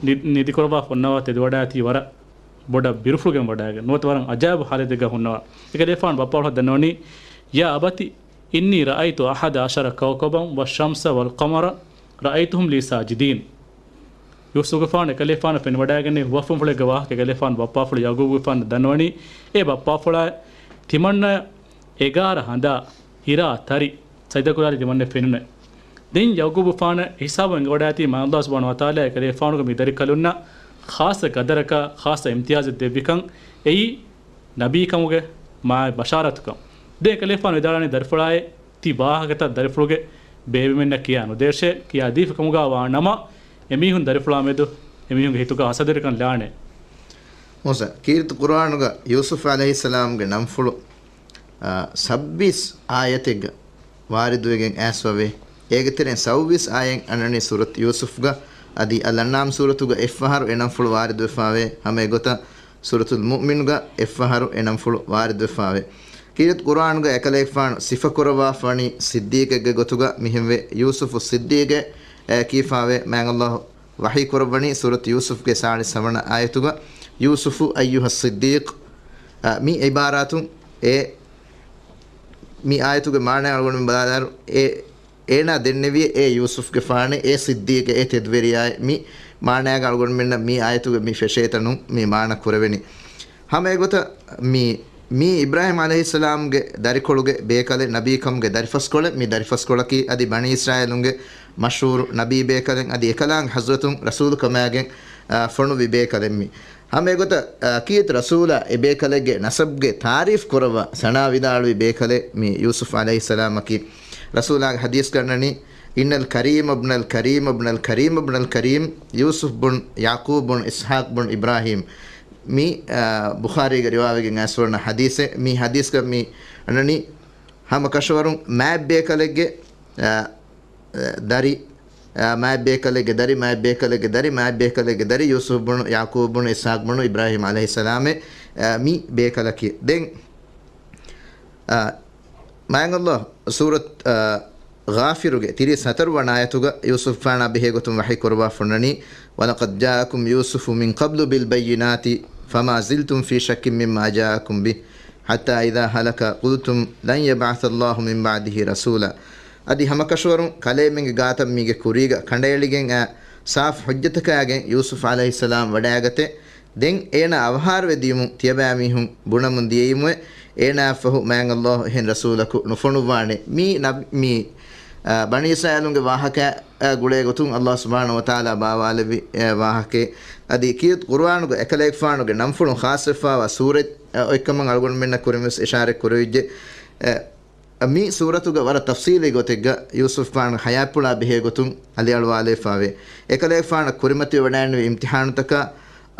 ނި-، ނިދިކުރައްވާ ފޮންނަވާ ތެދުވަޑައިތީ ވަރަށް ބޮޑަށް ބިރުފުޅުގެން ވަޑައިގެން ނުވަތަ ވަރަށް އަޖާއިބު ހާލަތެއްގަ ހުންނަވާ. އެކަލޭފާނު ބައްޕާފުޅަށް ދަންނަވަނީ، يا أبت إني رأيت أحد عشر كوكبا والشمس والقمر رأيتهم لي ساجدين. ޔޫސުފްގެފާނު އެކަލޭފާނު ފެނިވަޑައިގެންނެވި ހުވަފެންފުޅެއްގެ ވާހަކަ އެކަލޭފާނު ބައްޕާފުޅަށް ޔަޢުޤޫބުގެފާނު ދަންނަވަނީ، އޭ ބައްޕާފުޅާ، ތިމަންނަ އެގާރަ ހަނދާ ހިރާ ތަރި ސަޖިދަކުރާލި ތިމަންނަ ފެނުނެ. ދެން ޔަޢުޤޫބުގެފާނަށް ހިސާބު އެނގިވަޑައިތީ މާތް ﷲ ސުބްޙާނަހޫ ވަތަޢާލާ އެކަލޭފާނުގެ މި ދަރިކަލުންނަށް ޚާއްޞަ ގަދަރަކާ ޚާއްޞަ އިމްތިޔާޒެއް ދެއްވިކަން. އެއީ ނަބީކަމުގެ މާތް ބަޝާރަތުކަން. ދެން އެކަލޭފާނު ވިދާޅުވަނީ ދަރިފުޅާއޭ، ތި ވާހަކަތައް ދަރިފުޅުގެ ބޭބެމެންނަށް ކިޔާ ނުދޭށޭ، ކިޔާދީފި ކަމުގަ ވާ ނަމަ، އެމީހުން ދަރިފުޅާ މެދު އެމީހުންގެ ހިތުގަ ހަސަދަވެރިކަން ލާނެ. މޫސާ، ކީރިތި ޤުރުއާނުގަ ޔޫސުފް ޢަލައިހިއްސަލާމްގެ ނަންފުޅު، އާ، ސައްބީސް އާޔަތެއްގަ ވާރިދުވެގެން އައިސްފަވޭ. އޭގެ ތެރެއިން ސައުވީސް އާޔަތް އަންނަނީ ސޫރަތު ޔޫސުފްގަ، އަދި އަލްއަންޢާމް ސޫރަތުގަ އެއްފަހަރު އެ ނަންފުޅު ވާރިދުވެފަވޭ. ހަމަ އެގޮތަށް ސޫރަތުލް މުއުމިނުގަ އެއްފަހަރު އެ ނަންފުޅު ވާރިދުވެފަވޭ. ކީރިތި ޤުރުއާނުގަ އެކަލޭގެފާނު ސިފަކުރައްވާފަވަނީ ޞިއްދީޤެއްގެ ގޮތުގަ މިހެންވެ، ޔޫސުފު ޞިއްދީޤޭ، އެ، ކީފާވޭ. މާތް ﷲ ވަޙީ ކުރައްވަނީ ސޫރަތު ޔޫސުފްގެ ސާޅީސް ހަވަނަ އާޔަތުގަ، يوسف أيها الصديق، އަ، މި ޢިބާރާތުން އެ، މި އާޔަތުގެ މާނަ އަޅުގަނޑުމެން ބަލާލާއިރު، އެ، އޭނާ ދެންނެވިއޭ އޭ ޔޫސުފްގެފާނޭ، އޭ ޞިއްދީޤޭ، އޭ ތެދުވެރިޔާއޭ. މި މާނައިގަ އަޅުގަނޑުމެންނަށް މި އާޔަތުގެ މި ފެށޭތަނުން މި މާނަ ކުރެވެނީ. ހަމަ އެގޮތަށް މި، މީ އިބްރާހީމް ޢަލައިހިއްސަލާމްގެ ދަރިކޮޅުގެ ބޭކަލެއް، ނަބީކަމުގެ ދަރިފަސްކޮޅެއް. މި ދަރިފަސްކޮޅަކީ އަދި ބަނީ އިސްރާއީލުންގެ މަޝްހޫރު ނަބީ ބޭކަލެއް، އަދި އެކަލާނގެ ޙަޟްރަތުން ރަސޫލުކަމާގެން، އާ، ފޮނުއްވި ބޭކަލެއް މީ. ހަމަ އެގޮތަށް، އާ، ކީރިތި ރަސޫލާ އެ ބޭކަލެއްގެ ނަސަބްގެ ތާރީފް ކުރައްވާ ސަނާ ވިދާޅުވި ބޭކަލެއް މި ޔޫސުފް ޢަލައިހިއްސަލާމަކީ. ރަސޫލާގެ ޙަދީޘްގަ އަންނަނީ، إن الكريم ابن الكريم ابن الكريم ابن الكريم يوسف بن يعقوب بن إسحاق بن إبراهيم. މި، އާ، ބުޚާރީގެ ރިވާވެގެން އައިސްފަވަނަ ޙަދީޘެއް. މި ޙަދީޘްގަ މި އަންނަނީ ހަމަ ކަށަވަރުން މާތް ބޭކަލެއްގެ، އާ، ދަރި، އާ، މާތް ބޭކަލެއްގެ ދަރި، މާތް ބޭކަލެއްގެ ދަރި، މާތް ބޭކަލެއްގެ ދަރި، ޔޫސުފް ބުނު ޔަޢުޤޫބް ބުނު އިސްޙާޤް ބުނު އިބްރާހީމް ޢަލައިހިއްސަލާމެ، އާ، މި ބޭކަލަކީ. ދެން، އާ، މާތް ﷲ ސޫރަތު، އާ، ޣާފިރުގެ ތިރީސް ހަތަރު ވަނަ އާޔަތުގަ ޔޫސުފްފާނާ ބެހޭ ގޮތުން ވަޙީ ކުރައްވާ ފޮންނަނީ، ولقد جاءكم يوسف من قبل بالبينات فما زلتم في شك مما جاءكم به حتى إذا هلك قلتم لن يبعث الله من بعده رسولا. އަދި ހަމަކަށަވަރުން ކަލޭމެންގެ ގާތަށް މީގެ ކުރީގަ ކަނޑައެޅިގެން އައި ސާފު ޙުއްޖަތަކާގެން ޔޫސުފް ޢަލައިހިއްސަލާމް ވަޑައިގަތެ. ދެން އޭނާ އަވަހާރަވެ ދިޔުމުން ތިޔަބައިމީހުން ބުނަމުން ދިޔައީމުވެ، އޭނާއަށްފަހު މާތް ﷲ އެހެން ރަސޫލަކު ނުފޮނުއްވާނެ. މީ ނަބް-، މީ، އާ، ބަނީ އިސްރާއީލުންގެ ވާހަކަ، އާ، ގުޅޭ ގޮތުން ﷲ ސުބްޙާނަހޫ ވަތަޢާލާ ބާވާލެއްވި، އާ، ވާހަކައެއް. އަދި ކީރިތި ޤުރުއާނުގަ އެކަލޭގެފާނުގެ ނަންފުޅުން ޚާއްޞަވެފާވާ ސޫރަތް، އާ، އޮތްކަމަށް އަޅުގަނޑުމެންނަށް ކުރިންވެސް އިޝާރަތް ކުރެވިއްޖެ. އެ، މި ސޫރަތުގަ ވަރަށް ތަފްޞީލީ ގޮތެއްގަ ޔޫސުފްފާނު ޙަޔާތްޕުޅާ ބެހޭ ގޮތުން އަލިއަޅުވާލައިފާވޭ. އެކަލޭގެފާނަށް ކުރިމަތިވެވަޑައިގެންނެވި އިމްތިޙާނުތަކާ،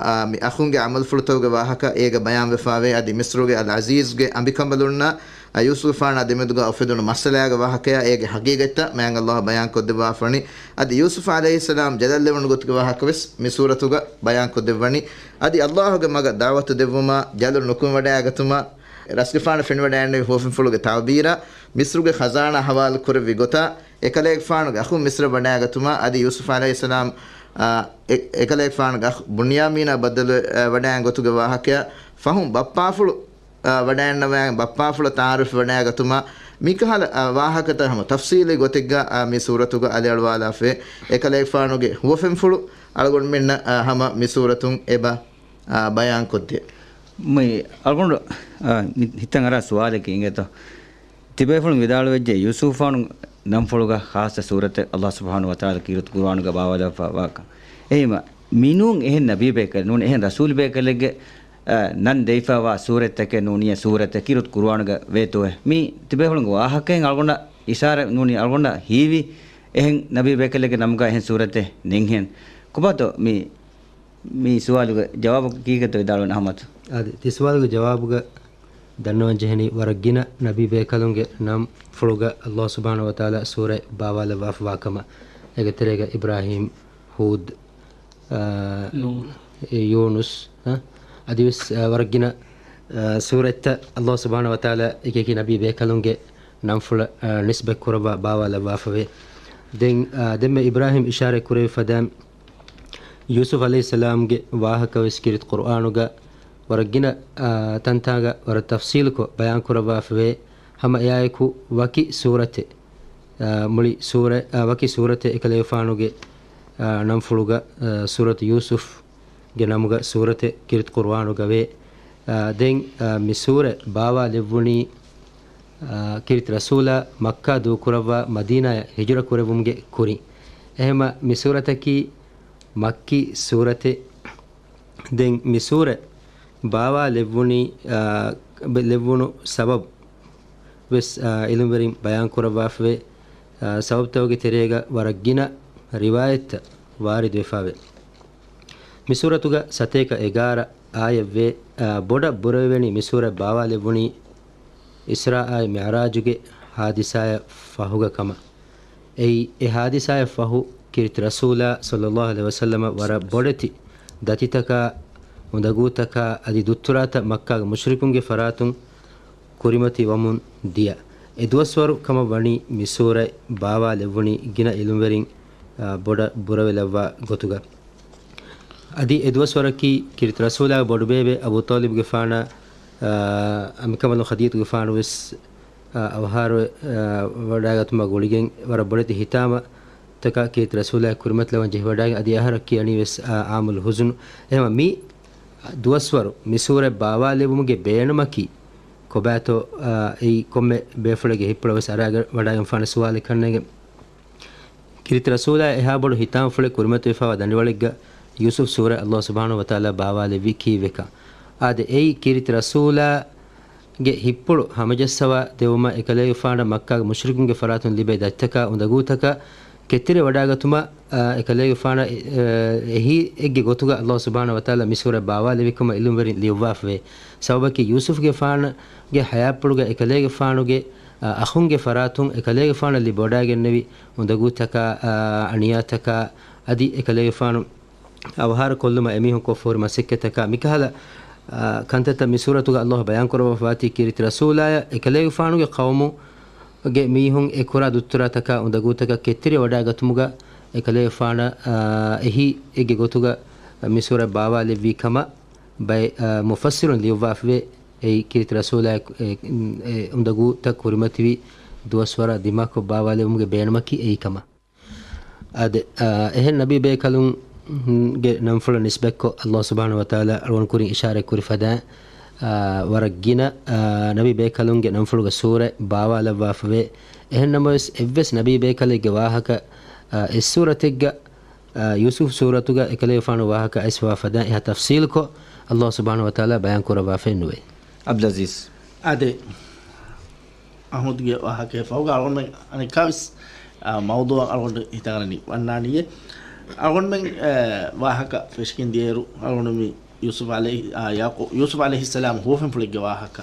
އާ، މި އަޚުންގެ ޢަމަލުފުޅުތަކުގެ ވާހަކަ އޭގަ ބަޔާންވެފާވޭ. އަދި މިޞްރުގެ އަލް ޢަޒީޒްގެ އަނބިކަނބަލުންނާ، އާ، ޔޫސުފްފާނާ ދެމެދުގަ އުފެދުނު މައްސަލާގެ ވާހަކަޔާ އޭގެ ޙަޤީޤަތްތައް މާތް ﷲ ބަޔާންކޮށްދެއްވާފަނި. އަދި ޔޫސުފް ޢަލައިހިއްސަލާމް ޖަލަށްލެވުނު ގޮތުގެ ވާހަކަވެސް މި ސޫރަތުގަ ބަޔާންކޮށްދެއްވަނީ. އަދި ﷲގެ މަގަށް ދަޢުވަތު ދެއްވުމާ، ޖަލު ނުކުމެވަޑައިގަތުމާ، ރަސްގެފާނު ފެނިވަޑައިގެންނެވި ހުވަފެންފުޅުގެ ތަޢުބީރާ، މިޞްރުގެ ޚަޒާނާ ހަވާލު ކުރެއްވި ގޮތާ، އެކަލޭގެފާނުގެ އަޚުން މިޞްރަށް ވަޑައިގަތުމާ، އަދި ޔޫސުފް ޢަލައިހިއްސަލާމް، އާ، އެ-، އެކަލޭގެފާނުގެ އަޚް ބުންޔާމީނާ ބައްދަލު، އާ، ވަޑައިގެން ގޮތުގެ ވާހަކަޔާ، ފަހުން ބައްޕާފުޅު، އާ، ވަޑައިގެންނަވާ، ބައްޕާފުޅަށް ތަޢާރުފް ވަޑައިގަތުމާ، މިކަހަލަ، އާ، ވާހަކަތައް ހަމަ ތަފްޞީލީ ގޮތެއްގަ، އާ، މި ސޫރަތުގަ އަލިއަޅުވާލާފައި، އެކަލޭގެފާނުގެ ހުވަފެންފުޅު އަޅުގަނޑުމެންނަށް، އާ، ހަމަ މި ސޫރަތުން އެބަ އާ، ބަޔާންކޮށްދޭ. މި އަޅުގަނޑު، އާ، މި ހިތަށް އަރާ ސުވާލަކީ އިނގޭތޯ؟ ތިބޭފުޅުން ވިދާޅުވެއްޖެ ޔޫސުފްފާނު ނަންފުޅުގަ ޚާއްޞަ ސޫރަތެއް ﷲ ސުބްޙާނަހޫ ވަތަޢާލާ ކީރިތި ޤުރުއާނުގަ ބާވާލައްވާ ވާކަން. އެހީމަ، މިނޫން އެހެން ނަބީ ބޭކަލެއް ނޫން، އެހެން ރަސޫލު ބޭކަލެއްގެ، އަ، ނަން ދެވިފައިވާ ސޫރަތްތަކެއް ނޫނިޔަ ސޫރަތެއް ކީރިތި ޤުރުއާނުގަ ވޭތޯއެ؟ މި ތިބޭފުޅުންގެ ވާހަކައިން އަޅުގަނޑަށް އިޝާރަ ނޫނީ އަޅުގަނޑަށް ހީވި އެހެން ނަބީ ބޭކަލެއްގެ ނަމުގަ އެހެން ސޫރަތެއް ނެތްހެން. ކޮބާތޯ މި، މި ސުވާލުގެ ޖަވާބު ކީކޭތޯ ވިދާޅުވަން އަޙްމަދު؟ އާދެ، ތި ސުވާލުގެ ޖަވާބުގަ ދަންނަވަން ޖެހެނީ ވަރަށް ގިނަ ނަބީ ބޭކަލުންގެ ނަންފުޅުގަ ﷲ ސުބްޙާނަހޫ ވަތަޢާލާ ސޫރަތް ބާވާލައްވާފަވާ ކަމަށް. އޭގެ ތެރޭގަ އިބްރާހީމް، ހޫދް، އާ، ނޫޙް. އެ، ޔޫނުސް، އާ، އަދިވެސް، އާ، ވަރަށް ގިނަ، އާ، ސޫރަތްތައް ﷲ ސުބްޙާނަހޫ ވަތަޢާލާ އެކި އެކި ނަބީ ބޭކަލުންގެ ނަންފުޅަށް، އާ، ނިސްބަތް ކުރައްވާ ބާވާލައްވާފަވޭ. ދެން، އާ، ދެންމެ އިބްރާހީމް އިޝާރަތް ކުރެވި ފަދައިން، ޔޫސުފް ޢަލައިހިއްސަލާމްގެ ވާހަކަ ވެސް ކީރިތި ޤުރުއާނުގަ ވަރަށް ގިނަ، އާ، ތަންތާގަ ވަރަށް ތަފްޞީލުކޮށް ބަޔާން ކުރައްވާފަވޭ. ހަމަ އެއާއެކު ވަކި ސޫރަތެއް، އާ، މުޅި ސޫރަ، އާ، ވަކި ސޫރަތެއް އެކަލޭގެފާނުގެ، އާ، ނަންފުޅުގަ، އާ، ސޫރަތު ޔޫސުފްގެ ނަމުގަ ސޫރަތެއް ކީރިތި ޤުރުއާނުގަ ވޭ. އާ، ދެން، އާ، މި ސޫރަ ބާވާލެއްވުނީ، އާ، ކީރިތި ރަސޫލާ މައްކާ ދޫކުރައްވާ މަދީނާއަށް ހިޖުރަ ކުރެއްވުމުގެ ކުރިން. އެހެމަ މި ސޫރަތަކީ މައްކީ ސޫރަތެއް. ދެން މި ސޫރަ ބާވާލެއްވުނީ، އާ، ބެ-، ލެއްވުނު ސަބަބު ވެސް، އާ، އިލްމުވެރިން ބަޔާން ކުރައްވާފަވޭ. އާ، ސަބަބުތަކުގެ ތެރޭގަ ވަރަށް ގިނަ ރިވާޔަތްތައް ވާރިދުވެފަވޭ. މި ސޫރަތުގަ ސަތޭކަ އެގާރަ އާޔަތްވޭ. އާ، ބޮޑަށް ބުރަވެވެނީ މި ސޫރަ ބާވާލެއްވުނީ އިސްރާއާއި މިޢުރާޖުގެ ހާދިސާއަށް ފަހުގަ ކަމަށް. އެއީ، އެ ހާދިސާއަށް ފަހު ކީރިތި ރަސޫލާ ޞައްލައްލާހު ޢަލައިހި ވަސައްލަމަށް ވަރަށް ބޮޑެތި ދަތިތަކާ، އުނދަގޫތަކާ އަދި ދުއްތުރާތައް މައްކާގެ މުޝްރިކުންގެ ފަރާތުން ކުރިމަތިވަމުން ދިޔަ އެ ދުވަސްވަރު ކަމަށް ވަނީ މި ސޫރަތް ބާވާލެއްވުނީ ގިނަ އިލްމުވެރިން، އާ، ބޮޑަށް ބުރަވެލައްވާ ގޮތުގަ. އަދި އެ ދުވަސްވަރަކީ ކީރިތި ރަސޫލާގެ ބޮޑުބޭބެ އަބޫ ޠާލިބުގެފާނާ، އާ، އަނބިކަނބަލުން ޚަދީޖަތުގެފާނު ވެސް، އާ، އަވަހާރަވެ، އާ، ވަޑައިގަތުމާ ގުޅިގެން ވަރަށް ބޮޑެތި ހިތާމަ ތަކާ ކީރިތި ރަސޫލާއަށް ކުރިމަތިލަވަން ޖެހިވަޑައިގެން އަދި އަހަރަށް ކިޔަނީ ވެސް، އާ، އާމުލް ޙުޒުން. އެހެންވީމަ މި ދުވަސްވަރު މި ސޫރަތް ބާވާލެއްވުމުގެ ބޭނުމަކީ ކޮބާތޯ، އާ، އެއީ ކޮންމެ ބޭފުޅެއްގެ ހިތްޕުޅަށް ވެސް އަރާގަ ވަޑައިގެންފާނެ ސުވާލެއް ކަންނޭނގެ. ކީރިތި ރަސޫލާއަށް އެހާ ބޮޑު ހިތާމަފުޅެއް ކުރިމަތިވެފަވާ ދަނޑިވަޅެއްގަ ޔޫސުފް ސޫރަތް ﷲ ސުބްޙާނަހޫ ވަތަޢާލާ ބާވާލެއްވީ ކީއްވެކަން. އާދެ، އެއީ ކީރިތި ރަސޫލާ ގެ ހިތްޕުޅު ހަމަޖައްސަވާ ދެވުމަށް އެކަލޭގެފާނަށް މައްކާގެ މުޝްރިކުންގެ ފަރާތުން ލިބޭ ދަތިތަކާ އުނދަގޫތަކަށް ކެތްތެރިވަޑައިގަތުމަށް، އާ، އެކަލޭގެފާނަށް، އެ، އެ، އެހީއެއްގެ ގޮތުގަ ﷲ ސުބްޙާނަހޫ ވަތަޢާލާ މި ސޫރަތް ބާވާލެއްވިކަމަށް އިލްމުވެރިން ލިޔުއްވާފަވޭ. ސަބަބަކީ ޔޫސުފްގެފާނުގެ ޙަޔާތްޕުޅުގަ އެކަލޭގެފާނުގެ، އާ، އަޚުންގެ ފަރާތުން އެކަލޭގެފާނަށް ލިބިވަޑައިގެންނެވި އުނދަގޫތަކާ، އާ، އަނިޔާތަކާ އަދި އެކަލޭގެފާނު އަވަހާރަ ކޮށްލުމަށް އެމީހުން ކޮށްފަހުރި މަސައްކަތްތަކާ މިކަހަލަ، އާ، ކަންތައްތައް މި ސޫރަތުގަ ﷲ ބަޔާން ކުރައްވާފަވާތީ ކީރިތި ރަސޫލާއަށް އެކަލޭގެފާނުގެ ޤައުމުގެ މީހުން އެ ކުރާ ދުއްތުރާތަކާ އުނދަގޫތަކަށް ކެތްތެރިވަޑައިގަތުމުގަ އެކަލޭގެފާނަށް، އާ، އެހީއެއްގެ ގޮތުގަ މި ސޫރަތް ބާވާލެއްވީ ކަމަށް ބައެއް، އާ، މުފައްސިރުން ލިޔުއްވާފަވޭ. އެއީ ކީރިތި ރަސޫލާއަށް އެ، އެ އުނދަގޫތައް ކުރިމަތިވި ދުވަސްވަރަށް ދިމާކޮށް ބާވާލެވުމުގެ ބޭނުމަކީ އެއީ ކަމަށް. އާދެ، އާ، އެހެން ނަބީ ބޭކަލުންގެ ނަންފުޅަށް ނިސްބަތްކޮށް ﷲ ސުބްޙާނަހޫ ވަތަޢާލާ އަޅުގަނޑު ކުރިން އިޝާރަތް ކުރި ފަދައިން، އާ، ވަރަށް ގިނަ، އާ، ނަބީ ބޭކަލުންގެ ނަންފުޅުގެ ސޫރަތް ބާވާލައްވާފަވޭ. އެހެން ނަމަވެސް، އެއްވެސް ނަބީ ބޭކަލެއްގެ ވާހަކަ، އާ، އެއް ސޫރަތެއްގަ، އާ، ޔޫސުފް ސޫރަތުގަ އެކަލޭގެފާނު ވާހަކަ އައިސްފަވާ ފަދައިން އެހާ ތަފްސީލުކޮށް ﷲ ސުބްޙާނަހޫ ވަތަޢާލާ ބަޔާން ކުރައްވާފައެއް ނުވޭ. އަބްދުލްޢަޒީޒް. އާދެ، އަޙްމަދުގެ ވާހަކައެއް ފަހުގަ އަޅުގަނޑުމެން އަނެއްކާވެސް، އާ، މައުޟޫޢަށް އަޅުގަނޑު ހިތަށް އަރަނީ ވަންނާނީއޭ. އަޅުގަނޑުމެން، އާ، ވާހަކަ ފެށިގެން ދިޔައިރު އަޅުގަނޑު މި ޔޫސުފް ޢަލައި-، އާ، ޔާޤޫ-، ޔޫސުފް ޢަލައިހިއްސަލާމް ހުވަފެންފުޅެއްގެ ވާހަކަ.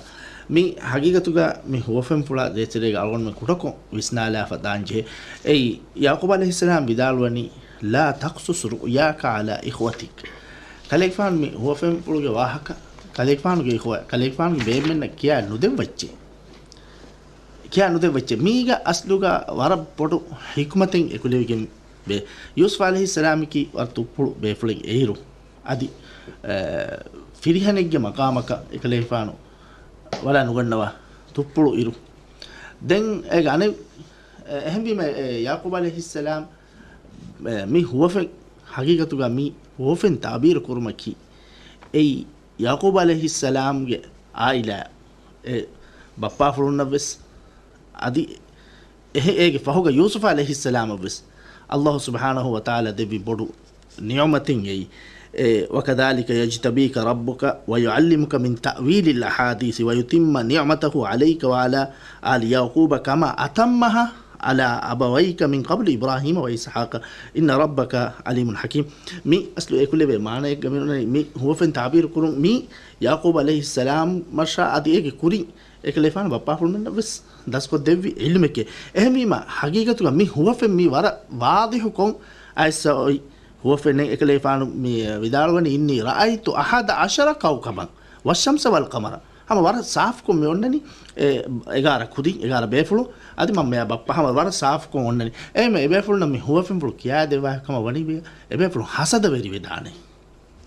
މި ހަގީގަތުގަ މި ހުވަފެންފުޅާ ދޭތެރޭގަ އަޅުގަނޑުމެން ކުޑަކޮށް ވިސްނާލާފަ ދާންޖެހޭ. އެއީ، ޔާޤޫބް ޢަލައިހިއްސަލާމް ވިދާޅުވަނީ، "لا تقصص رؤياك على إخوتك." ކަލޭގެފާނު މި ހުވަފެންފުޅުގެ ވާހަކަ، ކަލޭގެފާނުގެ އިޚުވާ-، ކަލޭގެފާނުގެ ބޭބެމެންނަށް ކިޔާ ނުދެއްވައްޗޭ. ކިޔާ ނުދެއްވައްޗޭ. މީގަ އަސްލުގަ ވަރަށް ބޮޑު ޙިކުމަތެއް އެކުލެވިގެން ވޭ. ޔޫސުފް ޢަލައިހިއްސަލާމަކީ ވަރަށް ތުއްޕުޅު ބޭފުޅެއް އެއިރު. އަދި، އެ، ފިރިހެނެއްގެ މަޤާމަކަށް އެކަލޭގެފާނު ވަޑައި ނުގަންނަވާ ތުއްޕުޅު އިރު. ދެން އޭގެ އަނެއް، އެ، އެހެންވީމަ، އެ، ޔާޤޫބް ޢަލައިހިއްސަލާމް، އެ، މި ހުވަފެން ހަގީގަތުގަ މި ހުވަފެން ތަޢުބީރު ކުރުމަކީ، އެއީ ޔާޤޫބް ޢަލައިހިއްސަލާމްގެ ޢާއިލާ، އެ ބައްޕާފުޅުންނަށްވެސް، އަދި އެހެ-، އޭގެ ފަހުގަ ޔޫސުފް ޢަލައިހިއްސަލާމަށްވެސް ﷲ ސުބްޙާނަހޫ ވަތަޢާލާ ދެއްވި ބޮޑު ނިޢުމަތެއް އެއީ. އެ، وكذلك يجتبيك ربك ويعلمك من تأويل الأحاديث ويتم نعمته عليك وعلى آل يعقوب كما أتمها على أبويك من قبل إبراهيم وإسحاق إن ربك عليم حكيم. މި އަސްލު އެކުލެވޭ މާނައެއްގަ މި ހުވަފެން ތާބީރު ކުރުން މީ ޔާޤޫބް ޢަލައިހިއްސަލާމަށާ އަދި އޭގެ ކުރިން އެކަލޭފާނު ބައްޕާފުޅުމެންނަށް ވެސް ދަސްކޮށްދެއްވި ޢިލްމެކޭ. އެހެންވީމަ، ޙަޤީޤަތުގަ މި ހުވަފެން މީ ވަރަށް ވާޟިޙުކޮށް އައިސް އޮތް ހުވަފެންނެއް. އެކަލޭފާނު މި ވިދާޅުވަނީ، إني رأيت أحد عشر كوكبا والشمس والقمر. ހަމަ ވަރަށް ސާފުކޮށް މި އޮންނަނީ، އެ، އެގާރަ ކުދިން، އެގާރަ ބޭފުޅުން. އަދި މަ މެޔާ ބައްޕަ ހަމަ ވަރަށް ސާފުކޮށް އޮންނަނީ. އެހެންވެ އެބޭފުޅުންނަށް މި ހުވަފެންފުޅު ކިޔާދެއްވާ ކަމަށް ވަނީ އެބޭފުޅުން ޙަސަދަވެރިވެދާނެ.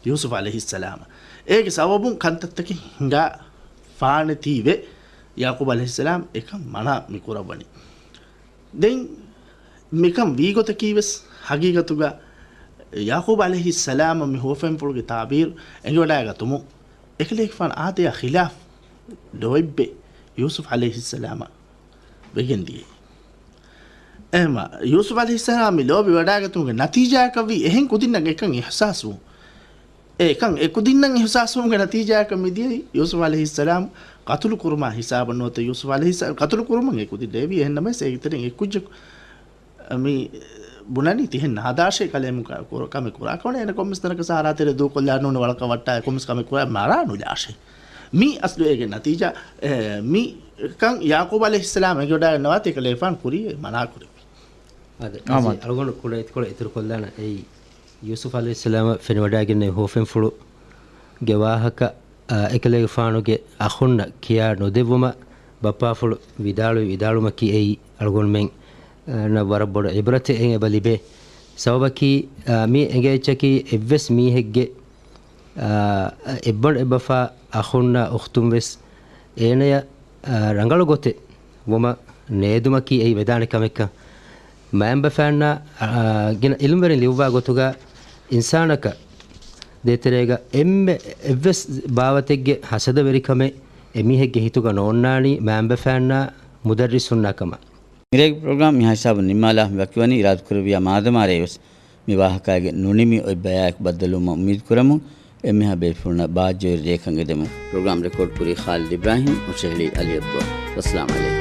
ޔޫސުފް ޢަލައިހިއްސަލާމަށް. އޭގެ ސަބަބުން ކަންތައްތަކެއް ހިނގާފާނެތީވެ، ޔާޤޫބް ޢަލައިހިއްސަލާމް އެކަން މަނާ މި ކުރައްވަނީ. ދެން މިކަން ވީގޮތަކީވެސް ޙަޤީޤަތުގަ ޔާޤޫބް ޢަލައިހިއްސަލާމަށް މި ހުވަފެންފުޅުގެ ތާބީރު އެނގިވަޑައިގަތުމުން އެކަލޭގެފާނު އާދަޔާ ޚިލާފް ޑޮއެއްބެ ޔޫސުފް ޢަލައިހިއްސަލާމަށް ވެގެންދިޔައީ. އެހެމަ، ޔޫސުފް ޢަލައިހިއްސަލާމް މި ލޯބި ވަޑައިގަތުމުގެ ނަތީޖާއަކަށްވީ އެހެން ކުދިންނަށް އެކަން އިޙްސާސްވުން. އެކަން އެ ކުދިންނަށް އިޙްސާސްވުމުގެ ނަތީޖާއަކަށް މިދިޔައީ ޔޫސުފް ޢަލައިހިއްސަލާމް ޤަތުލު ކުރުމާ ހިސާބަށް ނުވަތަ ޔޫސުފް ޢަލައިހިއްސަލާމް ޤަތުލު ކުރުމަށް އެ ކުދިން ރޭވީ. އެހެންނަމަވެސް އޭގެތެރެއިން އެއްކުއްޖަކު މި ބުނަނީ ތިހެން ނާދާށޭ ކަލޭމެން ކަ-، ކުރ-، ކަމެއް ކުރާ ކަމަށް. އޭނަ ކޮންމެސް ތަނަކަށް ސަހަރާ ތެރެ ދޫކޮށްލާ ނޫން ވަޅަކަށް ވައްޓާ ކޮންމެސް ކަމެއް ކުރާ މަރާ ނުލާށޭ. މި އަސްލު އޭގެ ނަތީޖާ، އެ، މި ކަން ޔާޤޫބް ޢަލައިހިއްސަލާމް އެނގިވަޑައިގަންނަވާތީ އެކަލޭގެފާނު ކުރީ މަނާ ކުރެއްވި. އާދެ، އާ، އަޅުގަނޑު ކުޑަ އެތިކޮޅެއް އިތުރުކޮށްލާނަ އެއީ ޔޫސުފް ޢަލައިހިއްސަލާމަށް ފެނިވަޑައިގެންނެވި ހުވަފެންފުޅުގެ ވާހަކަ، އާ، އެކަލޭގެފާނުގެ އަޚުންނަށް ކިޔާ ނުދެއްވުމަށް ބައްޕާފުޅު ވިދާޅުވި ވިދާޅުމަކީ އެއީ އަޅުގަނޑުމެން، އާ، ނަށް ވަރަށް ބޮޑު ޢިބްރަތެއް އެބަ ލިބޭ. ސަބަބަކީ، އާ، މި އެނގޭ އެއްޗަކީ އެއްވެސް މީހެއްގެ، އާ، އެއްބަނޑު އެއްބަފާ އަޚުންނާ އުޚްތުން ވެސް އޭނަޔަށް، އާ، ރަނގަޅު ގޮތެއް ވުމަށް ނޭދުމަކީ އެއީ ވެދާނެ ކަމެއްކަން. މައިންބަފައިންނާ، އާ، ގިނަ އިލްމުވެރިން ލިޔުއްވާ ގޮތުގަ އިންސާނަކަށް ދޭތެރޭގަ އެންމެ އެއްވެސް ބާވަތެއްގެ ހަސަދަވެރިކަމެއް އެމީހެއްގެ ހިތުގަ ނޯންނާނީ މައިންބަފައިންނާ މުދައްރިސުންނާ ކަމަށް. މިރޭގެ ޕްރޮގްރާމް މިހާ ހިސާބުން ނިންމާލާ، ވަކިވަނީ އިރާދަކުރެއްވިޔާ މާދަމާ ރޭވެސް މި ވާހަކައިގެ ނުނިމި އޮތް ބަޔާއެކު ބައްދަލުވުމަށް އުއްމީދު ކުރަމުން، އެންމެހާ ބޭފުޅުންނަށް ބާއްޖަވެރި ރޭ ކަން އެދެމުން. ޕްރޮގްރާމް ރެކޯޑް ކުރީ ޚާލިދު އިބްރާހީމް، ހުށަހެޅީ އަލީ އަބްދުﷲ. ވައްސަލާމް ޢަލައިކުމް.